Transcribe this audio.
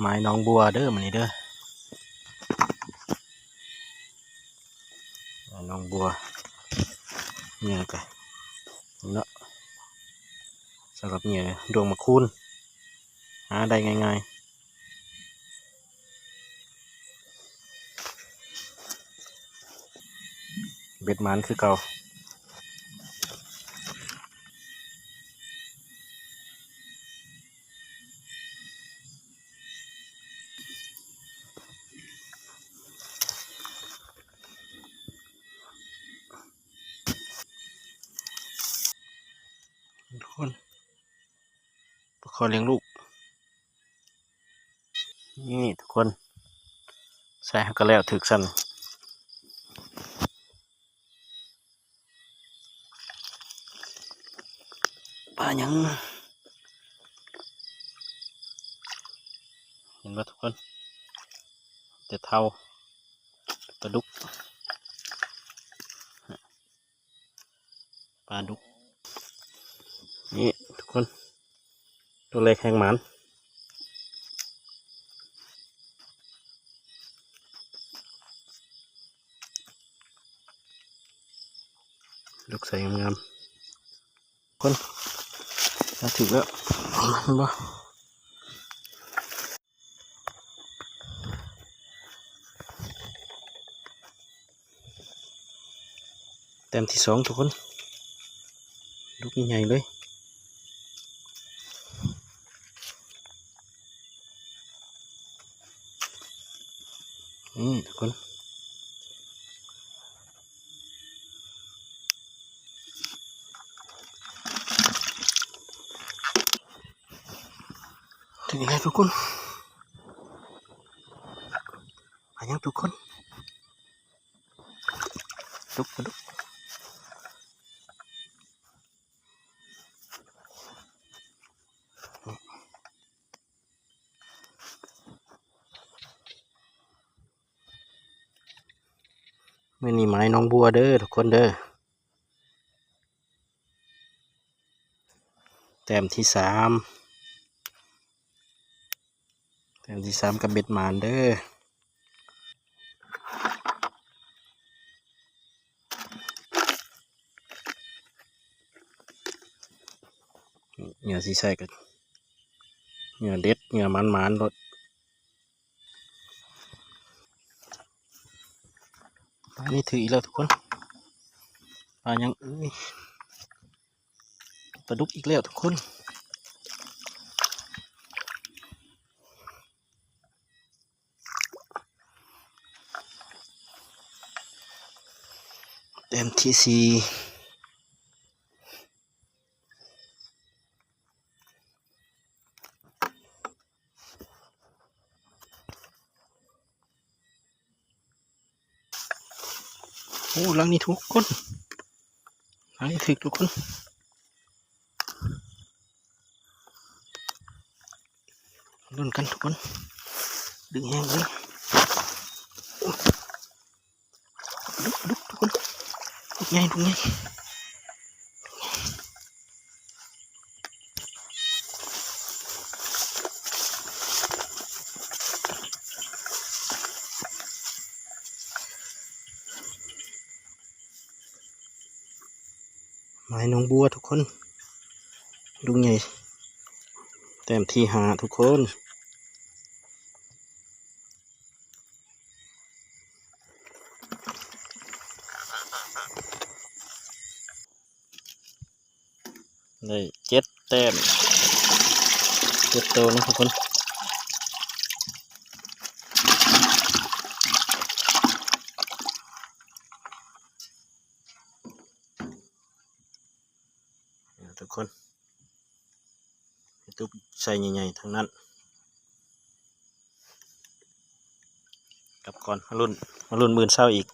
ໝາຍໜອງບົວເດີມື້ນີ້ເດີ ໝາຍໜອງບົວ ເຫຍື່ອກະເນາະ ສຳລັບເຫຍື່ອດວງໝາກຄູນ ຫາໄດ້ງ່າຍໆ. ເບັດໝານຄືເກົ່າ ທຸກຄົນ ປາຄໍລຽງລູກ ນີ້ທຸກຄົນ ໃສ່ໃຫ້ກະແລ້ວຖືກຊັ້ນ ປາຫຍັງ ເຫັນບໍ່ທຸກຄົນ ແຕ່ເທົ້າ ປາດຸກ ປາດຸກ ນີ້ທຸກຄົນ ໂຕແລກແຮງໝານ ດຸກໃສ່ງາມໆ ຄົນ ມາຖືກແລ້ວ ເຫັນບໍ່? ແຕ້ມທີສອງທຸກຄົນ ດຸກໃຫຍ່ໆເລີຍ ນີ້ທຸກຄົນ ຖືກແລ້ວທຸກຄົນ ປາຫຍັງທຸກຄົນ ດຸກ ປາດຸກ ມື້ນີ້ໝາຍໜອງບົວເດີທຸກຄົນເດີ ແຕ້ມທີສາມ ແຕ້ມທີສາມກັບເບັດໝານເດີ ເຫຍື່ອຊິໃສ່ກະເຫຍື່ອເດັດ ເຫຍື່ອໝານໆໂລດ ປານີ້ຖືກອີກແລ້ວທຸກຄົນ ປາຫຍັງເອີຍ ປາດຸກອີກແລ້ວທຸກຄົນ ແຕ້ມທີສີ່ ໂອ້ ຫຼັງນີ້ທຸກຄົນ ຫຼັງນີ້ຖືກທຸກຄົນ ລຸ້ນກັນທຸກຄົນ ດຶງແຮງເລີຍ ດຸກ ດຸກທຸກຄົນ ດຸກໃຫຍ່ ດຸກໃຫຍ່ ໝາຍໜອງບົວທຸກຄົນ ດຸກໃຫຍ່ ແຕ້ມທີຫ້າທຸກຄົນ ໄດ້ເຈັດແຕ້ມ ເຈັດໂຕເນາະທຸກຄົນ ທຸກຄົນ ເຮັດຕູບໃສ່ໃຫຍ່ໆທັງນັ້ນ ກັບກ່ອນ ມາລຸ້ນ ມາລຸ້ນມື້ເຊົ້າອີກ